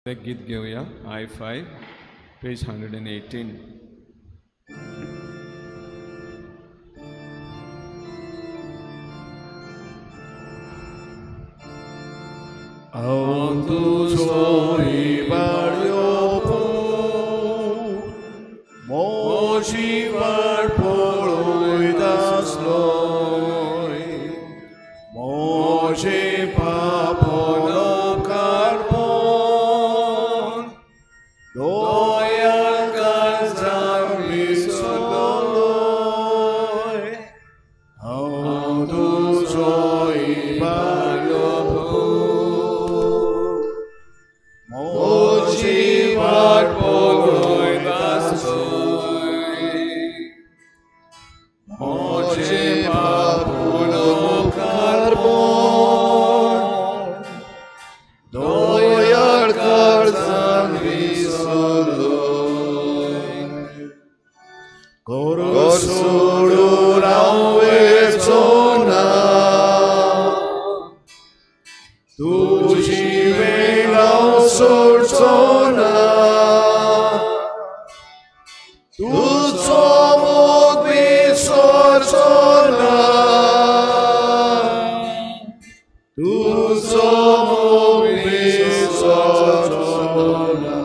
एक गीत घेवया, I 5 page 118. हांव तुजो इबाडयो पूत, म्हजी वाट पळयत आसलोय, म्हजे पाप उपकारपण दोयाळ काळजाक विसरलोय. हांव तुजो इबाडयो पूत, म्हजी वाट पळयत आसलोय, म्हजे पाप उपकारपण दोयाळ काळजान विसरलोय. घर सोडून हांव वचो ना, तुजी वेळ हांव सोडचो ना, तुजो मोग विसरचो ना, तुजो मोग विसरचो ना.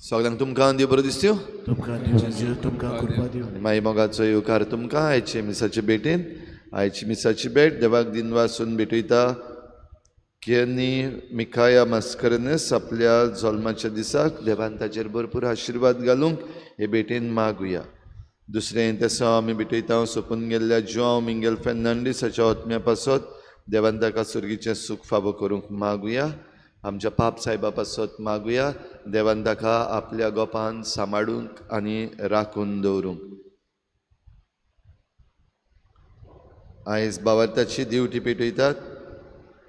सगळ्यांक तुमकां देव बरो दिसत्यो, तुमकां देव, तुमकां कृपा दिवं. माई मोगाचो येवकार तुमकां आयचे मिसाचे भेटेन. आयची मिसाची भेट देवाक दिनवासून भेटयता. केनी मिकाया मास्करनस आपल्या जल्माच्या दिसाक देवान ताचेर भरपूर आशिर्वाद घालूंक हे भेटेन मागुया. दुसरें तेसांव आमी भेटयता सोंपून गेल्ल्या जुआंव मिंगेल फेर्नांडीस हाच्या आत्म्या पासत देवान ताका सुर्गीचें सूख फावो करूंक मागुया. आमच्या पाप सायबा पासत मागुया, देवान ताका आपल्या गोपान सांबाळूंक आनी राखून दवरूंक. आयज बावार्थाची दिवटी पेटयतात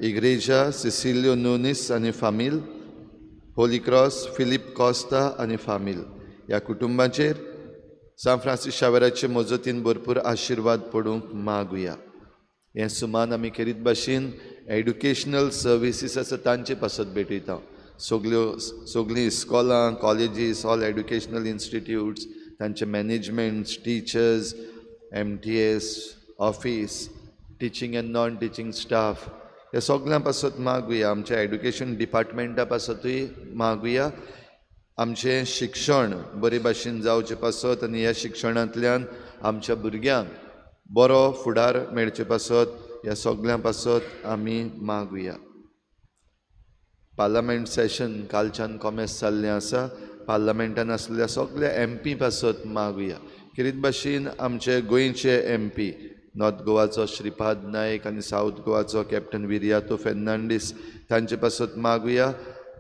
इग्रेजा सिसिलियो नोनीस आनी फामील, होली क्रॉस फिलीप कॉस्ता आनी फामील ह्या कुटुंबाचेर सांत फ्रांसीस शावेराचे मजतीन भरपूर आशिर्वाद पडूंक मागुया. हें सुमान आमी केरीत भाशेन एड्युकेशनल सर्विसीस आसा तांचे पासत भेटयता. सगल्यो सगळीं इस्कॉलां, कॉलेजीस, ऑल एड्युकेशनल इन्स्टिट्यूट्स, तांचे managements, teachers, MTS, office, teaching and non teaching staff ह्या सगळ्यां पासत मागुया. आमच्या एड्युकेशन डिपार्टमेंटा पासतूय मागुया. आमचें शिक्षण बरे भाशेन जावचें पासत आनी ह्या शिक्षणांतल्यान आमच्या भुरग्यांक बरो फुडार मेळचे पासत ह्या सगळ्यां पासत आमी मागुया. पार्लमेंट सेशन कालच्यान कॉमेस जाल्लें आसा. पार्लमेंटान आसलेल्या सगळ्या एमपी पासत मागुया. खेरीत भाशेन आमचे गोंयचे एमपी नॉर्थ गोवाचो श्रीपाद नायक आनी सावथ गोवाचो कॅप्टन विरियातो फेर्नांडीस तांचे पासत मागुया.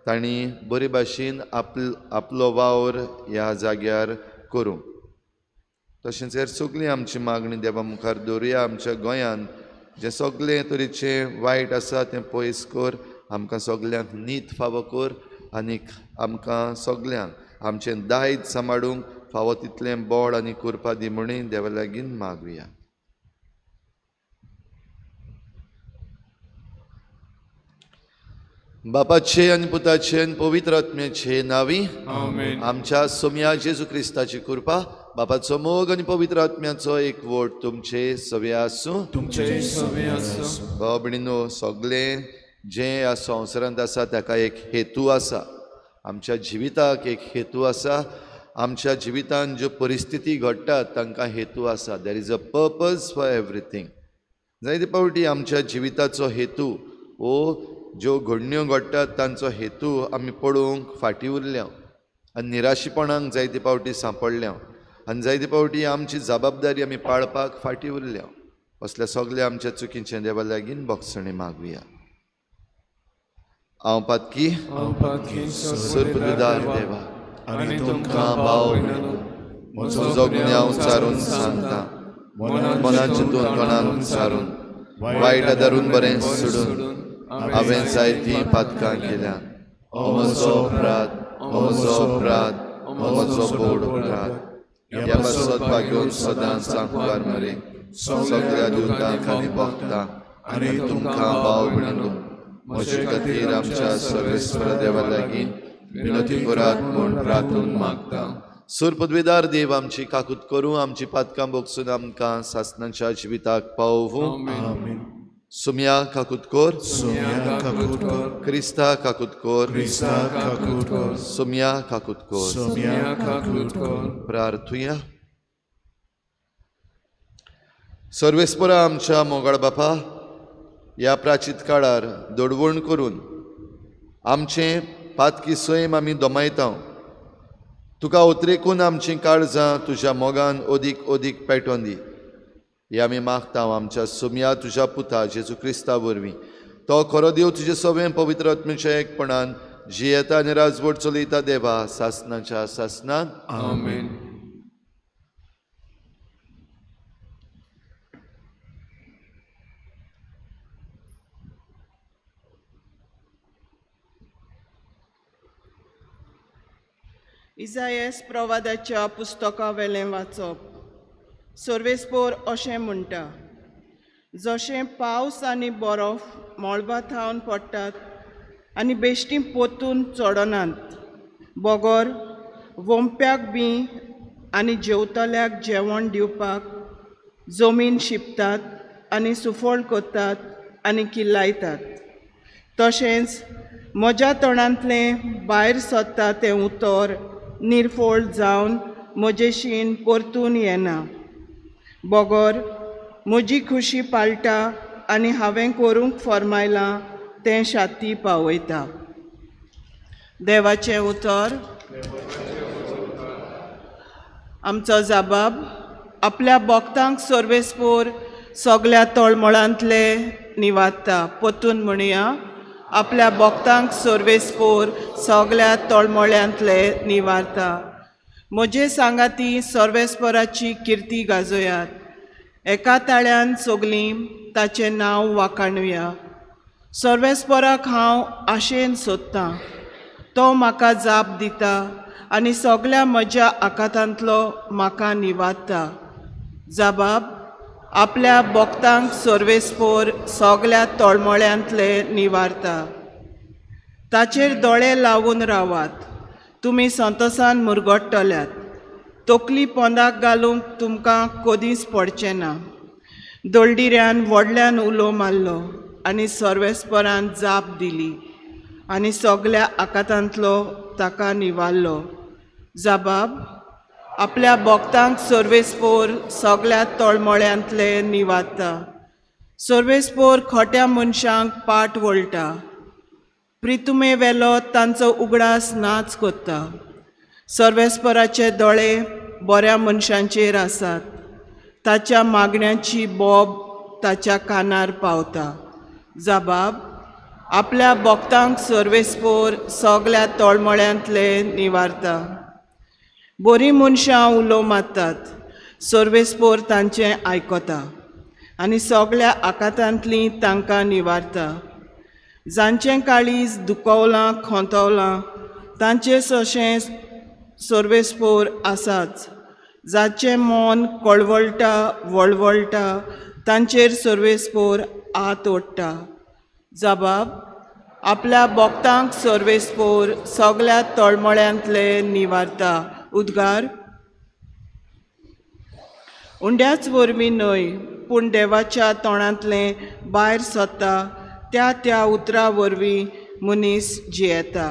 तांणी बरे भाशेन आपलो वावर ह्या जाग्यार करूंक. तशेंच हेर सगळीं आमची मागणी देवा मुखार दवरुया. आमच्या गोंयांत जें सगळें तरेचें वायट आसा तें पयस कर, आमकां सगल्यांक नीत फावो कर आनी आमकां सगल्यांक आमचें दायज सांबाळूंक फावो तितलें बळ आनी कृपा दी म्हणून देवा लागीं मागुया. बापाचे आनी पुताचे आनी पवित्र आत्म्याचे नांवी आमेन. आमच्या सोम्या जेजू क्रिस्ताची कृपा, बापाचो मोग आनी पवित्र आत्म्याचो एकवट तुमचे सवे आसूं. तुमचे सवे आसूं. भाव भयणीनो, सगळें जें ह्या संवसारांत आसा ताका एक हेतू आसा. आमच्या जिविताक एक हेतू आसा. आमच्या जिवितांत ज्यो परिस्थिती घडटात तांकां हेतू आसा. There is a purpose for everything. जायते फावटी आमच्या जिविताचो हेतू वो ज्यो घडण्यो घडटात तांचो हेतू आमी पळोवंक फाटीं उरल्या आनी निराशीपणाक जायते फावटी सांपडल्या आनी जायते फावटी आमची जबाबदारी आमी पाळपाक फाटीं उरल्या. असल्या सगल्या आमच्या चुकीचें देवा लागीं भोगसणी मागुया. हांव पातकी सर्पदुदार देवा आनी तुमकां भाव म्हजो गुन्यांव चारून सांगता, मनान चिंतून तोंडान चारून वायट आदारून बरें सोडून हांवें जायतीं पातकां केल्या. म्हजो अपराध, म्हजो अपराध, म्हजो बोड अपराध. ह्या पासत भाग्योन सदांच सांकवार मरे सगळ्या दुतांक आनी भक्तांक आनी तुमकां भाव भयणांनो म्हजे खातीर आमच्या सर्वेस्पर देवा लागीं विनंती करात म्हूण प्रार्थून मागता. सूर पदवेदार देव आमची काकूत करूं, आमची पातकां भोगसून आमकां सासणाच्या जिविताक पावोवं. आमेन. सुम्या काकूत कर, सुम्या काकूत कर, क्रिस्ता काकूत कर, क्रिस्ता काकूत कर, सुम्या काकूत कर. सुम्या काकूत कर. प्रार्थुया. सर्वेस्परा आमच्या मोगाळ बापा, ह्या प्राचीत काळार दडवण करून आमचें पातकी सैम आमी दोमायता. तुका उतरेकून आमचीं काळजां तुज्या मोगान अदीक अदीक पेटोवन दी. हे आमी मागता आमच्या सुम्या तुज्या पुता जेजू क्रिस्ता वरवीं. तो खरो देव तुजे सगळें पवित्र आत्म्याच्या एकपणान जियेता आनी राजवट चलयता देवा सासनाच्या सासनान. आमेन. इजायस प्रवादाच्या पुस्तका वेलें वाचप. सर्वेस्पोर अशें म्हणटा, जशें पावस आनी बरफ मळबा थावन पडटात आनी बेश्टीं पोतून चडनात, बगर वोंप्याक बी आनी जेवतल्याक जेवण दिवपाक जमीन शिंपतात आनी सुफळ करतात आनी किल्लायतात, तशेंच म्हज्या तोंडांतलें भायर सरता तें उतर निर्फळ जावन म्हजेशीन परतून येना, बगर म्हजी खुशी पाळटा आनी हांवें करूंक फर्मायलां तें शाती पावयता. देवाचें उतर. आमचो जाबाब आपल्या भक्तांक सर्वेस्पोर सगल्या तळमळांतले निवारता. परतून म्हणया, आपल्या भक्तांक सर्वेस्पोर सगल्या तळमळ्यांतले निवारता. म्हजे सांगाती सर्वेस्पराची किर्ती गाजोयात, एका ताळ्यान सगलीं ताचें नांव वाखाणुया. सर्वेस्पराक हांव आशेन सोदतां, तो म्हाका जाप दिता आनी सगल्या म्हज्या आकातांतलो म्हाका निवारता. जाबाब आपल्या भक्तांक सर्वेस्पोर सगल्या तळमळ्यांतले निवारता. ताचेर दोळे लावून रावात, तुमी संतोसान मुरगट्टल्यात. तकली पोंदाक घालूंक तुमकां कदींच पडचें ना. दळडिऱ्यान व्हडल्यान उलो मारलो आनी सर्वेस्परान जाप दिली आनी सगल्या आकातांतलो ताका निवारलो. जाबाब आपल्या भक्तांक सर्वेस्पोर सगल्या तळमळ्यांतले निवारता. सर्वेस्पोर खोट्या मनशांक पाट वळटा, प्रितुमे वेलो तांचो उगडास नाच करता. सर्वेस्पराचे दोळे बऱ्या मनशांचेर आसात, ताच्या मागण्याची बोब ताच्या कानार पावता. जाबाब आपल्या भक्तांक सर्वेस्पोर सगल्या तळमळ्यांतले निवारता. बरीं मनशां उलो मारतात, सर्वेस्पोर तांचें आयकता आनी सगल्या आकातांतलीं तांकां निवारता. जांचें काळीज दुखवलां खोंतवलां तांचें सशें सर्वेस्पोर आसाच. जाचें मन कळवळटा वळवळटा तांचेर सर्वेस्पोर आत ओडटा. जाबाब आपल्या भक्तांक सर्वेस्पोर सगल्या तळमळ्यांतले निवारता. उद्गार. उंड्याच वरवीं न्हय, पूण देवाच्या तोंडांतलें भायर सरता त्या त्या उतरा वरवीं मनीस जियेता.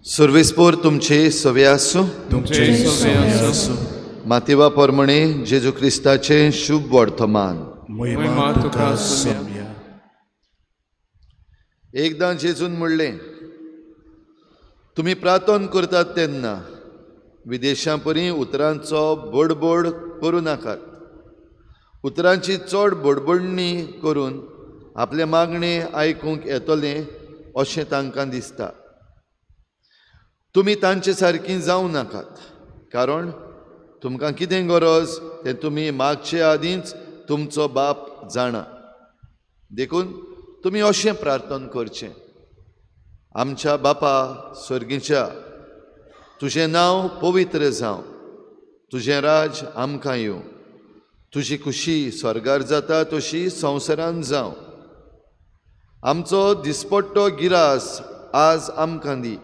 सर्वेस्पोर तुमचे सवे आसूं. तुमचे सवे आसूं. मातेवा प्रमाणे जेजू क्रिस्ताचें शुभ वर्तमान. महिमा तुका सुम्या. एकदां जेजून म्हणलें, तुमी प्रार्थना करतात तेन्ना विदेशां परी उतरांचो बडबड करूं नाकात. उतरांची चड बडबडणी करून आपलें मागणें आयकूंक येतलें अशें तांकां दिसता. तुमी तांचे सारकीं जावं नाकात, कारण तुमकां कितें गरज तें तुमी मागचे आदींच तुमचो बाप जाणा. देखून तुमी अशें प्रार्थना करचें, आमच्या बापा सर्गीच्या, तुजें नांव पवित्र जावं, तुजें राज आमकां येवं, तुजी खुशी स्वर्गार जाता तशी संवसारान जावं. आमचो दिसपट्टो गिरास आज आमकां दी,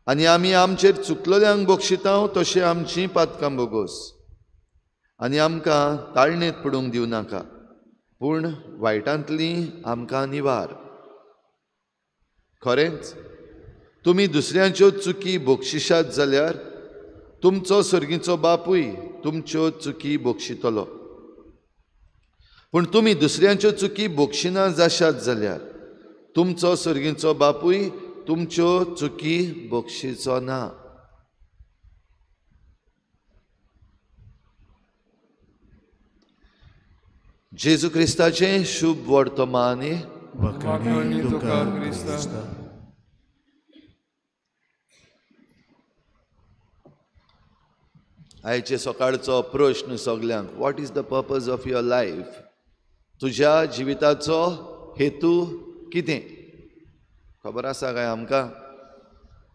आनी आमी आमचेर चुकलेल्यांक बक्षिता तशें आमचीं पातकां बोगोस, आनी आमकां ताळणेंत पडूंक दिवं नाका, पूण वायटांतली आमकां निवार. खरेंच तुमी दुसऱ्यांच्यो चुकी बक्षिशात जाल्यार तुमचो सर्गीचो बापूय तुमच्यो चुकी बक्षितलो. पूण तुमी दुसऱ्यांच्यो चुकी बक्षिना जाशात जाल्यार तुमचो सर्गीचो बापूय तुमच्यो चुकी बक्षिचो ना. जेजू क्रिस्ताचें शुभ वर्तमान. आयचे सकाळचो प्रश्न सगल्यांक, what is the purpose of your life? तुज्या जिविताचो हेतू कितें? खबर आसा काय आमकां?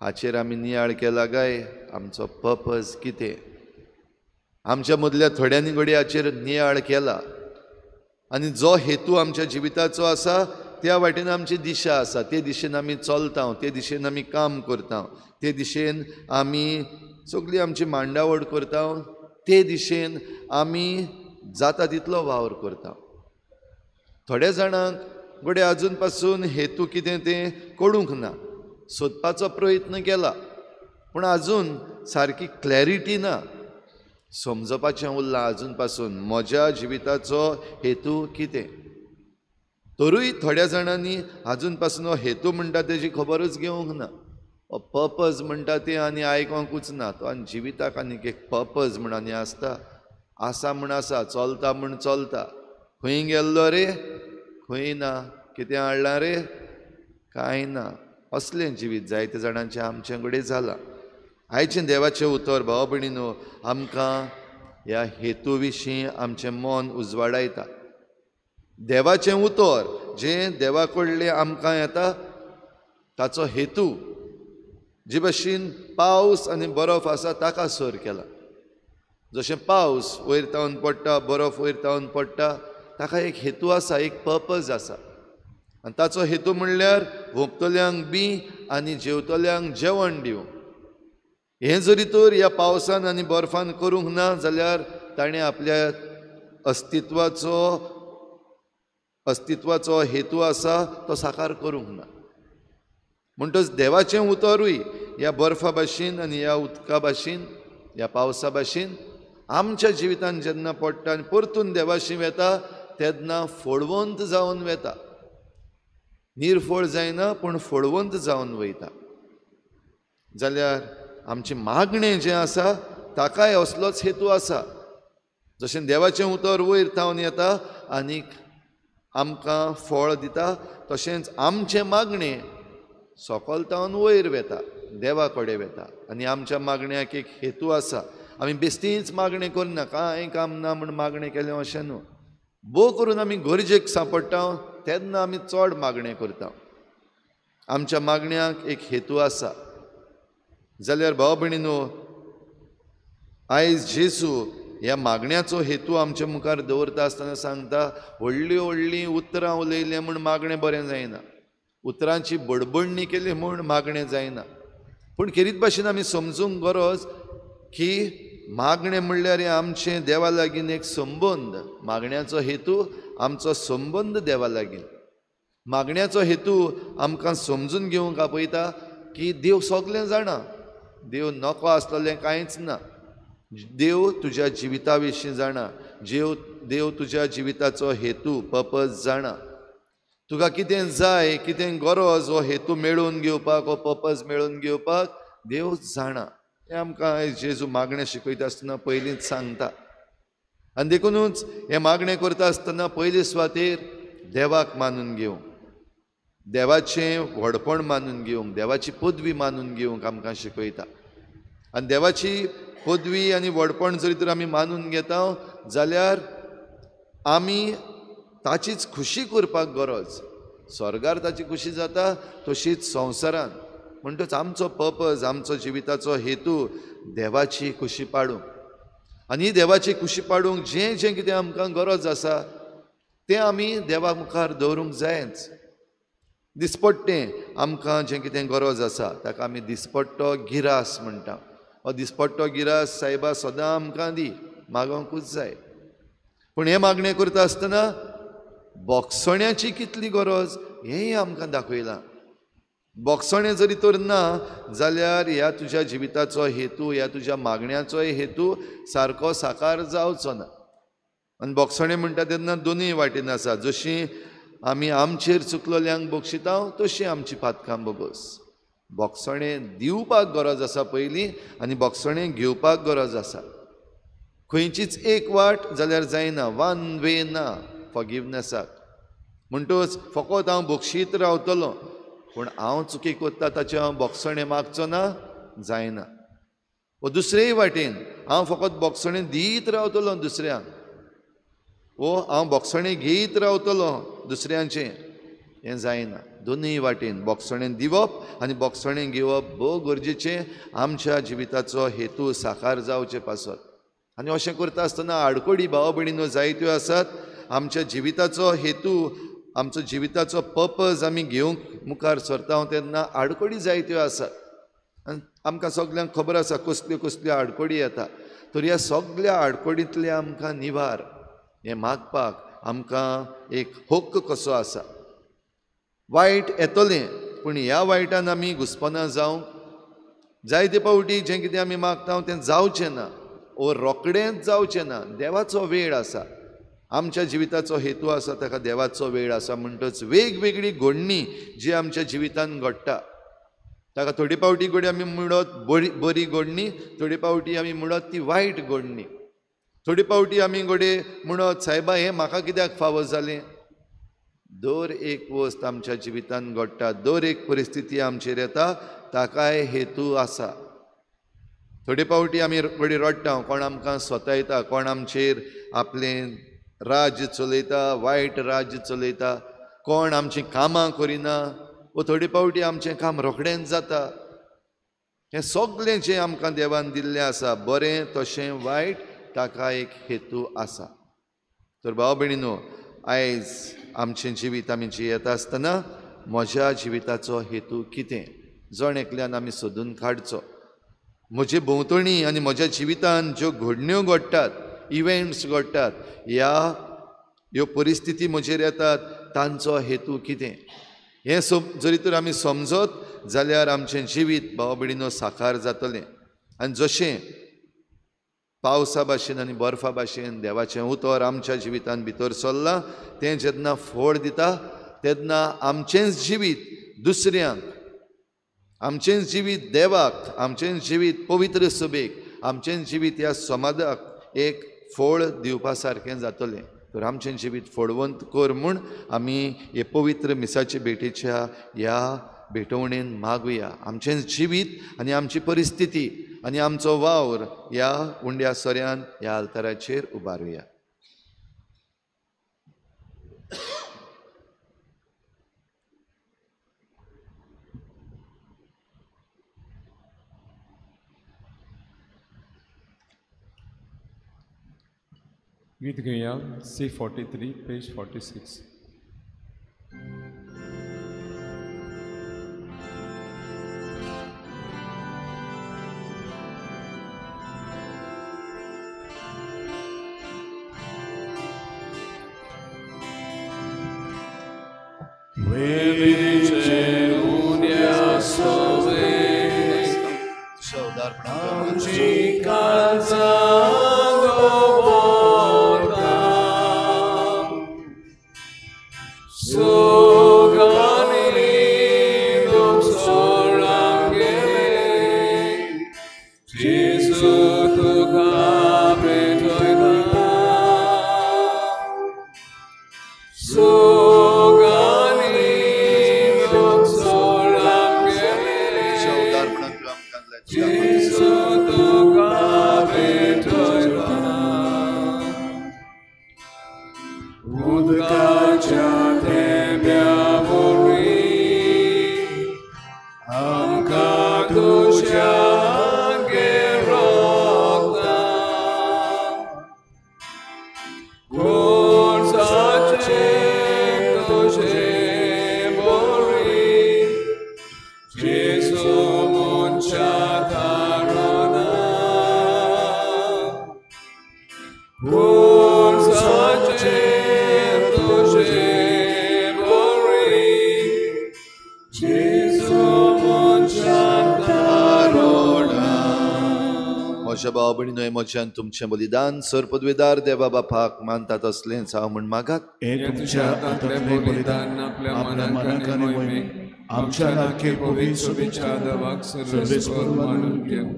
हाचेर आमी नियाळ केला काय? आमचो पर्पज कितें? आमच्या मदल्या थोड्यांनी घडये हाचेर नियाळ केला, आनी जो हेतू आमच्या जिविताचो आसा त्या वाटेन आमची दिशा आसा, ते दिशेन आमी चलता, ते दिशेन आमी काम करता, ते दिशेन आमी सगळी आमची मांडावळ करता, ते दिशेन आमी जाता तितलो वावर करता. थोड्या जाणांक घडये आजून पासून हेतू कितें तें कळूंक ना, सोदपाचो प्रयत्न केला पूण आजून सारकी क्लॅरिटी ना, समजपाचें उरलां आजून पासून म्हज्या जिविताचो हेतू कितें. तरूय थोड्या जाणांनी आजून पासून हो हेतू म्हणटा तेजी खबरूच घेवंक ना, हो पर्पज म्हणटा तें आनी आयकोंकूच ना. तो आनी जिविताक आनीक एक पर्पज म्हण आनी आसता, आसा म्हण आसा, चलता म्हण चलता, खंय गेल्लो रे, खंय ना, कितें हाडलां रे, कांय ना. असलें जिवीत जायते जाणांचें आमचे कडेन जालां. आयचें देवाचें उतर भाव भयणीनो आमकां ह्या हेतू विशीं आमचें मन उजवाडायता. देवाचें उतर जें देवा कडलें आमकां येता ताचो हेतू जे भशेन पावस आनी बर्फ आसा ताका सर केला. जशें पावस वयर तावन पडटा, बर्फ वयर तावन पडटा, ताका एक हेतू आसा, एक पर्पज आसा. आनी ताचो हेतू म्हणल्यार वोंपतल्यांक बी आनी जेवतल्यांक जेवण दिवंक. हें जरी तर ह्या पावसान आनी बर्फान करूंक ना जाल्यार ताणें आपल्या अस्तित्वाचो हेतू आसा तो साकार करूंक ना. म्हणटच देवाचें उतरूय ह्या बर्फा भाशेन आनी ह्या उदका भाशेन, ह्या पावसा भाशेन आमच्या जिवितान जेन्ना पडटा आनी परतून देवाशी वेता तेन्ना फळवंत जावन वेता. निर्फळ जायना पूण फळवंत जावन वयता. जाल्यार आमचें मागणें जें आसा ताकाय असलोच हेतू आसा. जशें देवाचें उतर वयर तावन येता आनीक आमकां फळ दिता, तशेंच आमचें मागणें सकल तावन वयर वेता, देवा कडेन वेता. आनी आमच्या मागण्याक एक हेतू आसा. आमी बेस्तीच मागणें करना, कांय काम ना म्हूण मागणें केलें अशें न्हू. भोव करून आमी गरजेक सांपडटा तेन्ना आमी चड मागणें करता. आमच्या मागण्याक एक हेतू आसा. जाल्यार भाव भयणीनो, आयज जेजू ह्या मागण्याचो हेतू आमच्या मुखार दवरता आसतना सांगता, व्हडलीं व्हडलीं उतरां उलयलीं म्हूण मागणें बरें जायना, उतरांची बडबडणी केली म्हूण मागणें जायना. पूण खेरीत भाशेन आमी समजूंक गरज की मागणें म्हणल्यार हें आमचें देवा लागीं एक संबंद. मागण्याचो हेतू आमचो संबंद देवा लागीं. मागण्याचो हेतू आमकां समजून घेवंक आपयता की देव सगलें जाणा, देव नको आसलेलें कांयच ना, देव तुज्या जिविता विशीं जाणा, देव तुज्या जिविताचो हेतू पर्पज जाणा, तुका कितें जाय, कितें गरज, हो हेतू मेळोवन घेवपाक, हो पर्पज मेळोवन घेवपाक देव जाणा. हें आमकां जेजू मागणें शिकयता आसतना पयलींच सांगता. आनी देखुनूच हें मागणें करता आसतना पयले सुवातेर देवाक मानून घेवंक, देवाचें व्हडपण मानून घेवंक, देवाची पदवी मानून घेवंक आमकां शिकयता. आनी देवाची पदवी आनी व्हडपण जरी तर आमी मानून घेता जाल्यार आमी ताचीच खुशी करपाक गरज. स्वर्गार ताची खुशी जाता तशीच संवसारान म्हणटच आमचो पर्पज, आमचो जिविताचो हेतू देवाची खुशी पाडूंक. आनी देवाची खुशी पाडूंक जें जें कितें आमकां गरज आसा तें आमी देवा मुखार दवरूंक जायच. दिसपट्टें आमकां जें कितें गरज आसा ताका आमी दिसपट्टो गिरास म्हणटा. हो दिसपट्टो गिरास सायबा सदां आमकां दी, मागोंकूच जाय. पूण हें मागणें करता आसतना बोगसण्याची कितली गरज हेंय आमकां दाखयलां. बोगसणें जरी तर ना जाल्यार ह्या तुज्या जिविताचो हेतू, ह्या तुज्या मागण्याचोय हेतू सारको साकार जावचो ना. आनी बोगसणें म्हणटा तेन्ना दोनूय वाटेन आसा. जशी आमी आमचेर चुकलोल्यांक बक्षिता तशी आमची पातकां बोगस. बोगसणें दिवपाक गरज आसा पयलीं आनी बोगसणें घेवपाक गरज आसा. खंयचीच एक वाट जाल्यार जायना, वन वे ना फॉरगिवनेसाक. म्हणटच फकत हांव बक्षीत रावतलो पूण हांव चुकी करता ताचें हांव बोगसणें मागचो ना, जायना. वो दुसरेय वाटेन हांव फकत बोगसणें दीत रावतलो दुसऱ्यांक, वो हांव बोगसणें घेयत रावतलो दुसऱ्यांचें, हें जायना. दोनूय वाटेन बोगसणें दिवप आनी बोगसणें घेवप भोव गरजेचें आमच्या जिविताचो हेतू साकार जावचे पासत. आनी अशें करता आसतना आडखळी भाव भयणीनो जायत्यो आसात. आमच्या जिविताचो हेतू, आमचो जिविताचो पर्पज आमी घेवंक मुखार सरता तेन्ना आडखळी जायत्यो आसात. आनी आमकां सगल्यांक खबर आसा कसल्यो कसल्यो आडखळी येता. तर ह्या सगल्या आडखळींतले आमकां निवार हें मागपाक आमकां एक हक्क कसो आसा. वायट येतलें पूण ह्या वायटान आमी घुस्पना जावंक. जायते फावटी जें कितें आमी मागता तें जावचें ना वो रोखडेंच जावचें ना. देवाचो वेळ आसा, आमच्या जिविताचो हेतू आसा ताका देवाचो वेळ आसा. म्हणटच वेगवेगळी घडणी जी आमच्या जिवितान घडटा ताका थोडी फावटी घडये आमी म्हणत बरी बरी घडणी, थोडी फावटी आमी म्हणत ती वायट घडणी, थोडी फावटी आमी घडये म्हणत सायबा हें म्हाका कित्याक फावो जालें. दर एक वस्त आमच्या जिवितान घडटा, दर एक परिस्थिती आमचेर येता ताकाय हेतू आसा. थोडे फावटी आमी घडये रडटा, कोण आमकां स्वतायता, कोण आमचेर आपलें राज्य चलयता, वायट राज्य चलयता, कोण आमचीं कामां करिना वो थोडे फावटी आमचें काम रोखडेंच जाता. हें सगळें जें आमकां देवान दिल्लें आसा बरें तशें वायट ताका एक हेतू आसा. तर भाव भयणीनो, आयज आमचें जिवीत आमी जियेता आसतना म्हज्या जिविताचो हेतू कितें जण एकल्यान आमी सोदून काडचो. म्हजे भोंवतणी आनी म्हज्या जिवितान ज्यो घडण्यो घडटात, इव्हेंट्स घडटात, ह्या ह्यो परिस्थिती म्हजेर येतात तांचो हेतू कितें हें जरी तर आमी समजत जाल्यार आमचें जिवीत भाव भयणीनो साकार जातलें. आनी जशें पावसा भाशेन आनी बर्फा भाशेन देवाचें उतर आमच्या जिवितान भितर सरलां तें जेन्ना फळ दिता तेन्ना आमचेंच जिवीत दुसऱ्यांक, आमचेंच जिवीत देवाक, आमचेंच जिवीत पवित्र सभेक, आमचेंच जिवीत ह्या समाजाक एक फळ दिवपा सारकें जातलें. तर आमचें जिवीत फळवंत कर म्हूण आमी हे पवित्र मिसाचे भेटीच्या ह्या भेटवणेन मागुया. आमचें जिवीत आनी आमची परिस्थिती आनी आमचो वावर ह्या उंड्या सोऱ्यान ह्या आल्ताराचेर उबारुया. गीत घेवया C43 page 46. खुर्साचेर तुजें बरी जेजू मनशा कारणान खुर्साचेर तुजें बरी जेजू मनशा कारणान. म्हज्या भाव भयणीनो, म्हज्यान तुमचें बलिदान सर्पद्वेदार देवा बापाक मानता तसलेंच हांव म्हूण मागात. हे तुमच्या हातांतलें बलिदान आपल्या मनाक आनी मोहिमेक आमच्या नाके पवित्र सोबीच्या देवाक सर्वेस्पर मानून घेवं.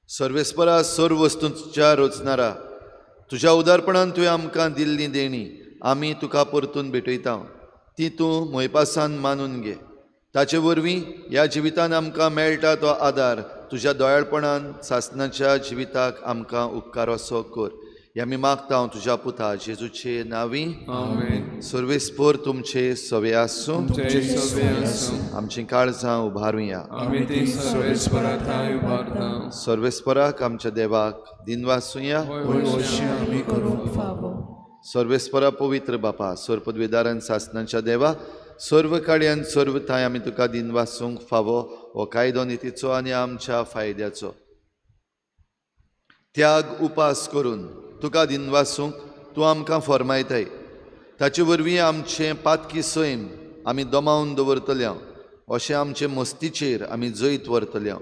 सर्वेस्परा सर्व वस्तूंच्या रचणारा, तुज्या उदारपणान तुवें आमकां दिल्ली देणी आमी तुका परतून भेटयता, ती तूं मोयपासान मानून घे. ताचे वरवीं ह्या जिवितान आमकां मेळटा तो आदार तुज्या दयाळपणान सासणाच्या जिविताक आमकां उपकार असो कर. हे आमी मागता तुज्या पुता जेजूचे नांवी. आमेन. सर्वेस्पर तुमचे सवे आसूं. तुमचे सवे आसूं. आमचीं काळजां उबारुया. आमी ती सर्वेस्परा थांय उबारता. सर्वेस्पराक आमच्या देवाक दिनवासुया. वयवशी आमी करूंक फावो. सर्वेस्परा पवित्र बापा, सर्पद्वेदारान सासणाच्या देवा, सर्व काडयान सर्व थांय आमी तुका दिनवासूंक फावो हो कायदो नितीचो आनी आमच्या फायद्याचो. त्याग उपास करून तुका दिनवासूंक तूं आमकां फर्मायताय. ताचे वरवीं आमचें पातकी सैम आमी दमावन दवरतले, अशें आमचे मस्तीचेर आमी जैत व्हरतले.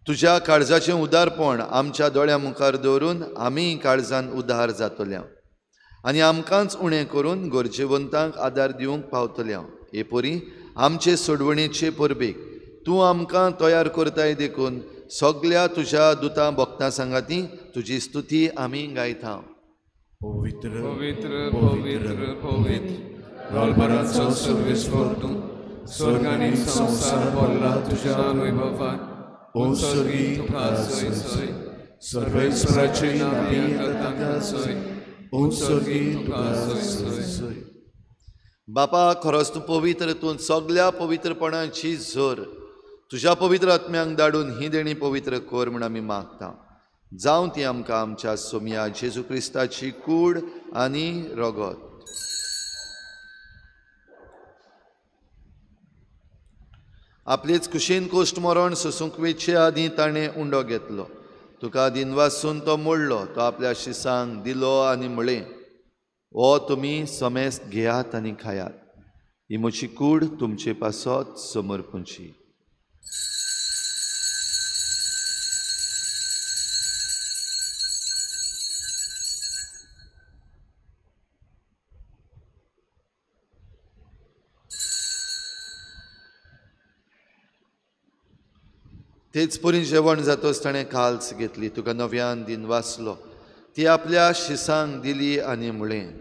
तुज्या काळजाचें उदारपण आमच्या दोळ्यां मुखार दवरून आमी काळजान उदार जातले आनी आमकांच उणें करून गरजेवंतांक आदार दिवंक पावतले. हे परी आमचे सोडवणेचे परबेक तूं आमकां तयार करताय देखून सगल्या तुज्या दुतां भक्तां सांगाती तुजी स्तुती आमी गायता. पवित्र पवित्र पवित्र पवित्र रालबाराचो सर्वेस्पर तूं, स्वर्ग आनी संवसार भरला तुज्या वैभवान. ओ स्वर्गी तुका सोय सोय, सर्वेस्पराचे नांवी नांवी तांकां सोय. ओ स्वर्गी तुका सोय सोय. बापा, खरोच तूं पवित्र, तूं सगल्या पवित्रपणाची झर. तुज्या पवित्र आत्म्यांक धाडून ही देणी पवित्र कर म्हूण आमी मागता. जावं ती आमकां आमच्या सोमया जेजू क्रिस्ताची कूड आनी रगत. आपलेच कुशीन कोश्ट मरण सोसूंक वेचे आदीं ताणें उंडो घेतलो. तुका दिनवासून तो मोडलो, तो आपल्या शिसांक दिलो आनी म्हळें, हो तुमी समेस्त घेयात आनी खायात, ही म्हजी कूड तुमचे पासत समर्पूंची. तेच परी जेवण जातच ताणें काल्स घेतली, तुका नव्यान दिनवासलो, ती आपल्या शिसांक दिली आनी म्हळें,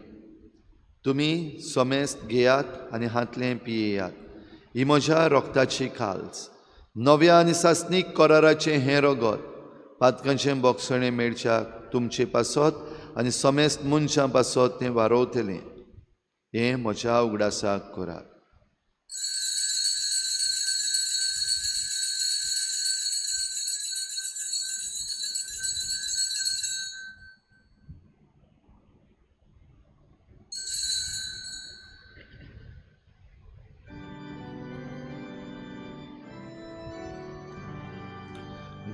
तुमी समेस्त घेयात आनी हांतलें पियेयात, ही म्हज्या रोगताची काल्स, नव्या आनी सासणीक कराराचें हें रगत पातकांचें बोगसणें मेळच्याक तुमचे पासत आनी समेस्त मनशां पासत तें वारोवतलें. हें म्हज्या उगडासाक करात.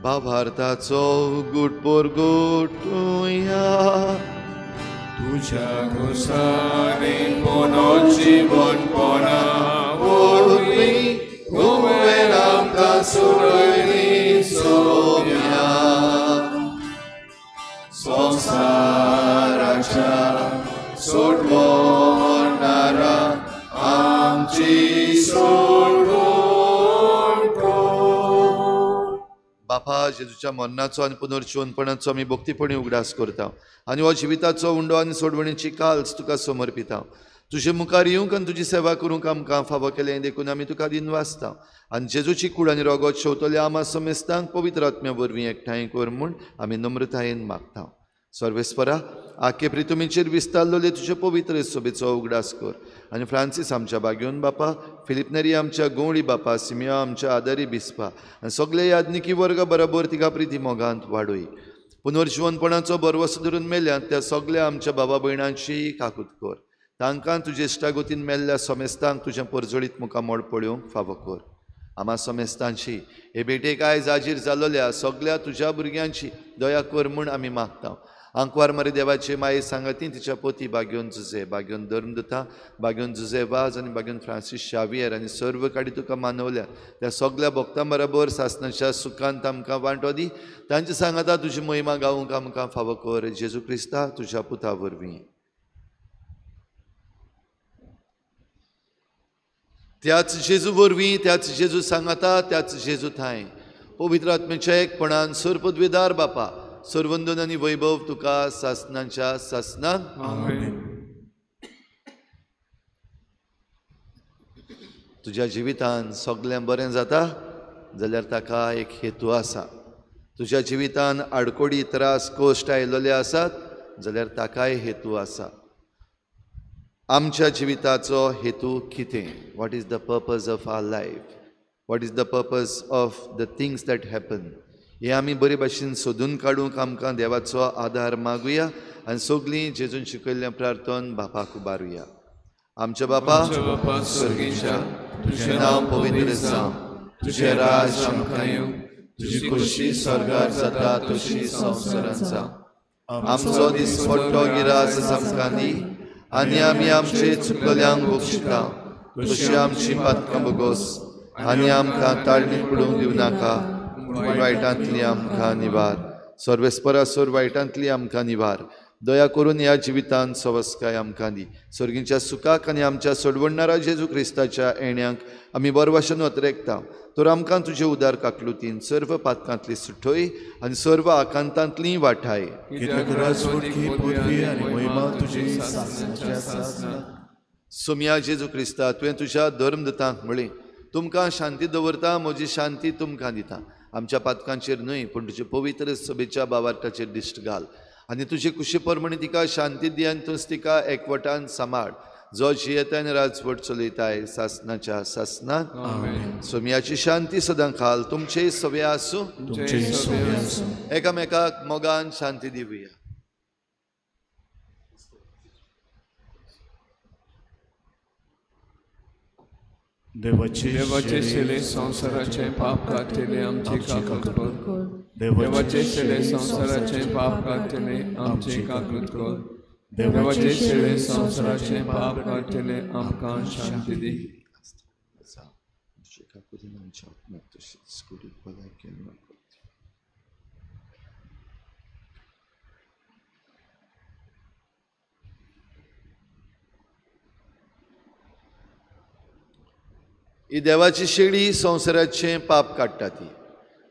भावार्थाचो गुटपोर गोटुया. तुज्या खुर्सांनी पुनर्जीवनपणा वरवीं तुवें आमकां सोडयली सोम्या. संवसाराच्या सोडवणारा आमची सोडवण कर. बापा, जेजूच्या मरणाचो आनी पुनर्जीवनपणाचो आमी भक्तीपणी उगडास करता आनी हो जिविताचो उंडो आनी सोडवणीची काल्स तुका समर्पिता. तुजे मुखार येवंक आनी तुजी सेवा करूंक आमकां फावो केलें देखून आमी तुका दिनवासता. आनी जेजूची कूड आनी रगत शेवतल्या आमा समेस्तांक पवित्र आत्म्या वरवीं एकठांय कर म्हूण आमी नम्रतायेन मागता. सर्वेस्परा, आखे प्रितुमीचेर विस्तारलेले तुजे पवित्र सोबेचो उगडास कर आनी फ्रांसीस आमच्या बागेवन बापा, फिलिप नेरी आमच्या गवळी बापा, सिमिया आमच्या आदारी बिस्पा आनी सगळे याज्ञिकी वर्गा बरोबर तिका प्रिती मोगांत वाडोय. पुनर्जिवनपणाचो बरवस धरून मेल्या त्या सगळ्या आमच्या बाबा भयणांची काकूत कर. तांकां तुजे इश्टागतीन मेल्ल्या समेस्तांक तुजें परजळीत मुखामळ पळोवंक फावो कर. आमा समेस्तांची हे भेटेक आयज हाजीर जालोल्या सगळ्या तुज्या भुरग्यांची दया कर म्हूण आमी मागता. आंकवार मारी देवाचे माये सांगाती तिच्या पोती बाग्योन जुजे, बाग्योन धर्मदुता, बाग्योन जुजे वाज आनी बाग्योन फ्रांसीस शावियर आनी सर्व काडी तुका मानवल्या त्या सगळ्या भक्तां बराबर सासनाच्या सुखांत आमकां वांटो दी. तांचे सांगाता तुजी महिमा गावूंक आमकां फावो कर. जेजू क्रिस्ता तुज्या पुता वरवीं. त्याच जेजू वरवीं, त्याच जेजू सांगाता, त्याच जेजू थांय पवित्र आत्म्याच्या एकपणान सर्वपदवीदार बापा सर्वंदन आनी वैभव तुका सासनाच्या सासनाक. आमेन. तुज्या जिवितान सगळें बरें जाता जाल्यार ताका एक हेतू आसा. तुज्या जिवितान आडकोडी त्रास कश्ट आयिल्ले आसात जाल्यार ताकाय हेतू आसा. आमच्या जिविताचो हेतू कितें? What is the purpose of our life? What is the purpose of the things that happen? हे आमी बरे भाशेन सोदून काडूंक आमकां देवाचो आदार मागुया आनी सगळीं जेजून शिकयल्लें प्रार्थन बापाक उबारुया. आमच्या बापा स्वर्गीच्या, तुजें नांव पवित्र जावं, तुजें राज आमकां येवं, तुजी खोशी स्वर्गार जाता तशी संवसारांत जावं. आमचो दिसपट्टो गिरास आमकां दी आनी आमी आमचे चुकल्यांक बक्षिता तशी आमची पातकां बोगोस आनी आमकां ताळणीत पडूंक दिवं नाका, पूण वायटांतली आमकां निवार. सर्वेस्परासोर वायटांतली आमकां निवार. दया करून ह्या जिवितांत सवस्काय आमकां दी. सर्गीच्या सुखाक आनी आमच्या सोडवणणारा जेजू क्रिस्ताच्या येण्याक आमी बरवाशन अत्रेकता. तर आमकां तुजे उदार काकलुतीन सर्व पातकांतली सुठोय आनी सर्व आकांतांतली वाठाय. सोमया जेजू क्रिस्ता, तुवें तुज्या धर्मदूतांक म्हळें, तुमकां शांती दवरता, म्हजी शांती तुमकां दिता. आमच्या पातकांचेर न्हय पूण तुजे पवित्र सभेच्या बावार्थाचेर दिश्ट घाल आनी तुजे कुशी प्रमाणे तिका शांती दी आनी तूंच तिका एकवटान सांबाळ, जो जियेता आनी राजवट चलयताय सासनाच्या सासनाक. सोमयाची शांती सदां खाल तुमचेय सवे आसूं. एकामेकाक मोगान शांती दिवया. देवाचे शिले संवसाराचे पाप काडटले आमचे काकूत कर. देवाचे शिले संवसाराचे पाप काडटले आमचे काकूत कर. देवाचे शिले संवसाराचे पाप काडटले आमकां शांती दी. ही देवाची शेळी संवसाराचें पाप काडटा. ती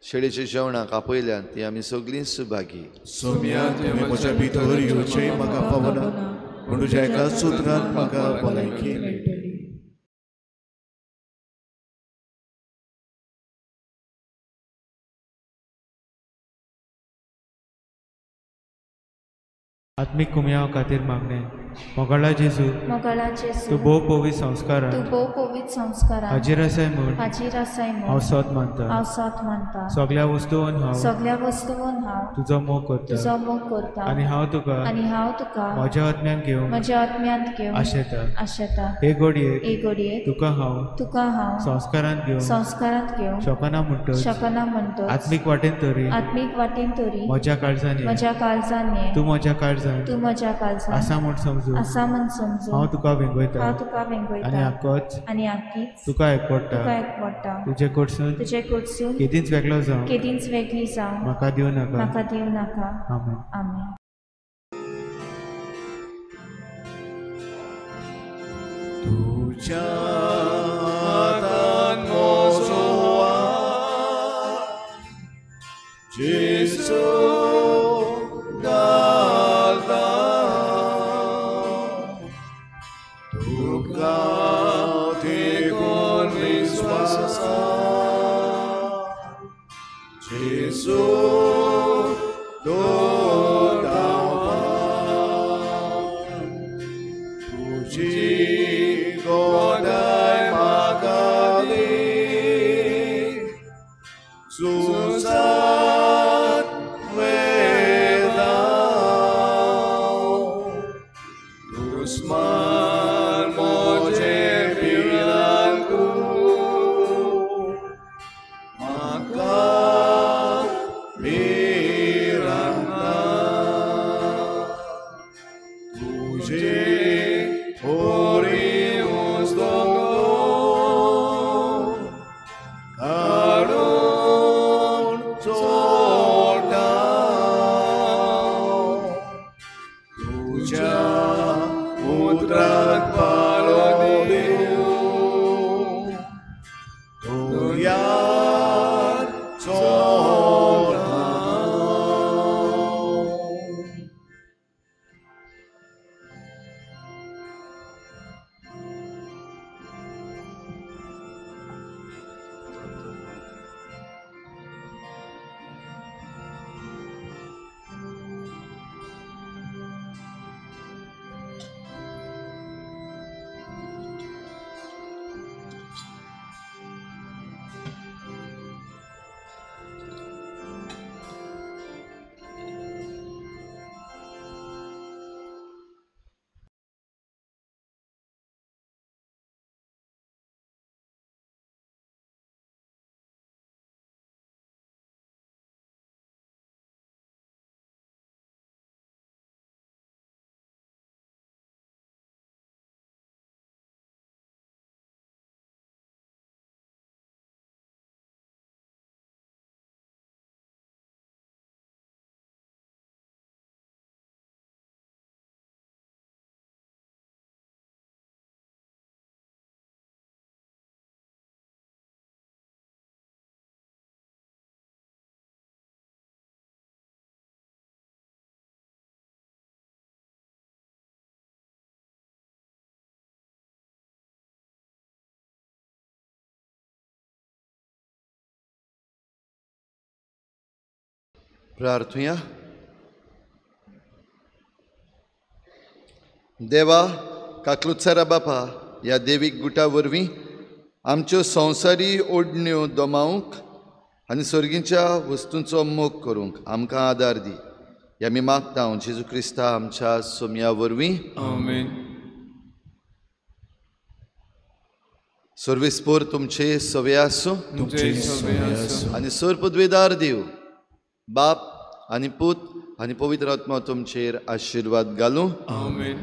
शेळीच्या जेवणाक आपयल्यान ती आमी सगळीं सुभागी. सोम्या, तुवें म्हज्या भितर येवचें म्हाका पावना, पूण तुज्या एका सुत्रान म्हाका भलायकी मेळटली. आत्मीक कुमयाव खातीर मागणें. मोगाळा जेजू, तूं भोव पवित्र संस्कारान हाजीर आसाय म्हूण हांव सत मानता. सगळ्या वस्तून हांव तुजो मोग करता आनी हांव तुका म्हज्या आत्म्यांत घेवंक आशेता. हे घडयेक तुका हांव संस्कारांत घेवंक शकना म्हणटच आत्मीक वाटेन तरी म्हज्या काळजान ये, तूं म्हज्या काळजान आसा म्हूण समजू हांव तुका वेंगयता आनी आकीच तुका एकवटा. तुजे कडसून केदींच वेगळो जावं म्हाका दिवं नाका. आमेन. तुज्या हातान म्हजो हात, जेजू घालता, तुका तेगून विस्वास आसा, जेजू दवरता, तुजी गोडाय तुज्या उतराक पाळो दिवं दर्यार चलता. प्रार्थुया. देवा काकलुत्सारा बापा ह्या देवीक गुटा वरवीं आमच्यो संवसारी ओडण्यो दमावंक आनी सर्गीच्या वस्तूंचो मोग करूंक आमकां आदार दी. ह्या आमी मागता जेजू क्रिस्ता आमच्या सोमया वरवीं. आमेन. सर्वेस्पोर तुमचे सवे आसूं आनी सर पदवेदार देव बाप आनी पूत आनी पवित्र आत्मा तुमचेर आशिर्वाद घालूं.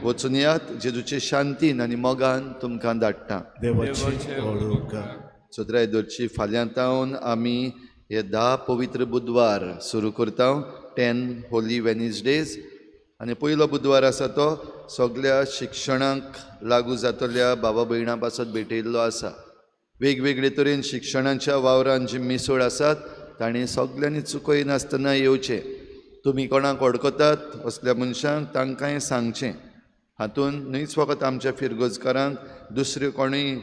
वचून यात जेजूचे शांतीन आनी मोगान तुमकां धाडटा. सतराय दरची फाल्यां तावन आमी हे 10 पवित्र बुधवार सुरू करता, 10 होली वेनसडेज. आनी पयलो बुधवार आसा तो सगल्या शिक्षणाक लागू जातल्या बाबा भयणां पासत भेटयल्लो आसा. वेगवेगळे तरेन शिक्षणाच्या वावरान जी मिसळ आसात ताणें सगल्यांनी चुकयनासतना येवचें. तुमी कोणाक वळखतात असल्या मनशांक तांकांय सांगचें. हातूंत न्हयच फकत आमच्या फिरगोजकारांक, दुसऱ्यो कोणूय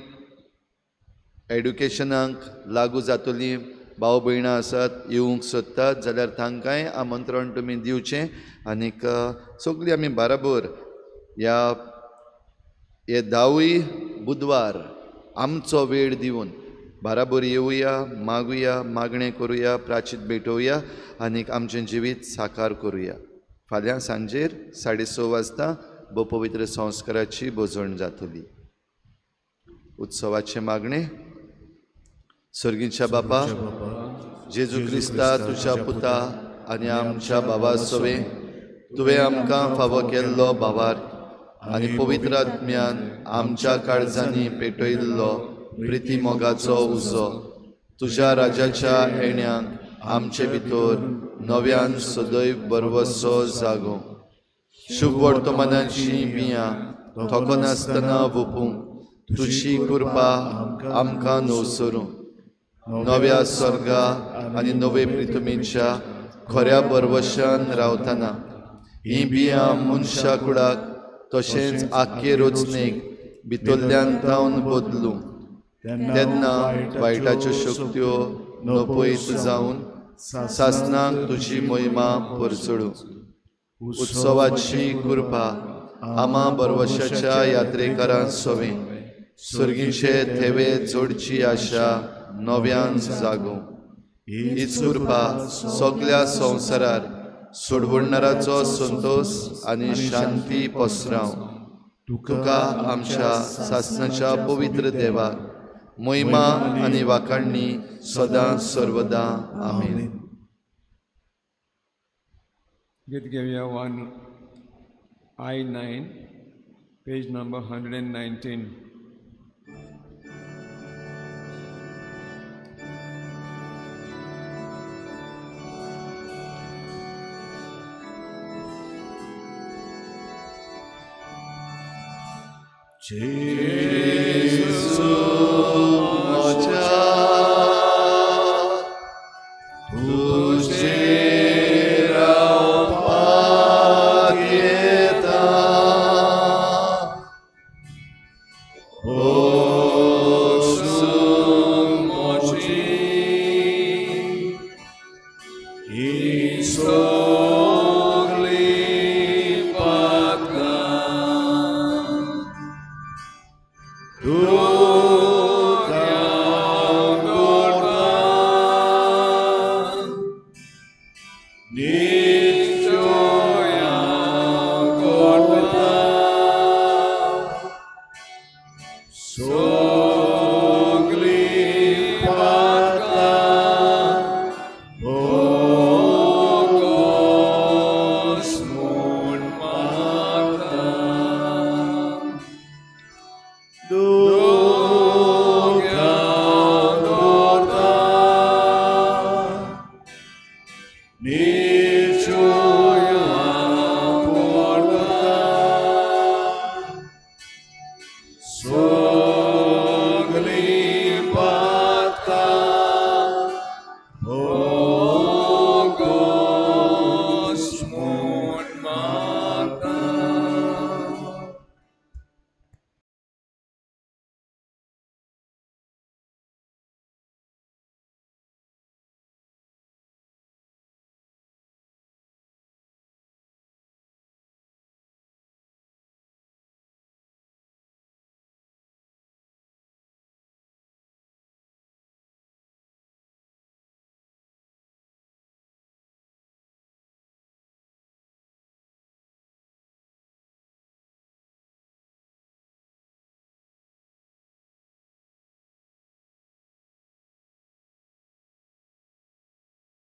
एड्युकेशनाक लागू जातलीं भाव भयणां आसात येवंक सोदतात जाल्यार तांकांय आमंत्रण तुमी दिवचें. आनीक सगळीं आमी बाराबर ह्या हे 10 बुधवार आमचो वेळ दिवन बाराबर येवया, मागुया, मागणें करुया, प्राचीत भेटोवया आनीक आमचें जिवीत साकार करुया. फाल्यां सांजेर 6:30 वाजता भोव पवित्र संस्काराची भोजण जातली. उत्सवाचें मागणें. सर्गीच्या बापा जेजू क्रिस्ता तुज्या पुता आनी आमच्या बाबा सवें तुवें आमकां फावो केल्लो बाबार आनी पवित्र आत्म्यान आमच्या काळजांनी पेटयल्लो प्रिती मोगाचो उजो तुज्या राजाच्या येण्याक आमचे भितर नव्यान सदैव बरवसो जागो. शुभ वर्तमानाची बियां थकनासतना वोपूंक तुजी कृपा आमकां नवसरूं. नव्या स्वर्गा आनी नवे प्रितुमेच्या खऱ्या बरवशान रावतना हीं बियां मनशा कुडाक तशेंच आख्खे रचणेक भितरल्यान तावन बदलूं. तेन्ना वायटाच्यो शक्त्यो नपयत जावन सासनाक तुजी महिमा परचडूं. उत्सवाची कृपा आमा बरवशाच्या यात्रेकारां सवें सर्गीचे थेवे जोडची आशा नव्यान जागूं. हीच कृपा सगल्या संवसारार सोडवणाराचो संतोष आनी शांती पसराव. तुका आमच्या सासनाच्या पवित्र देवाक महिमा आनी वाखाणणी सदां सर्वदा. आमेन. गीत घेवया 1I9 page number 119. जेजू.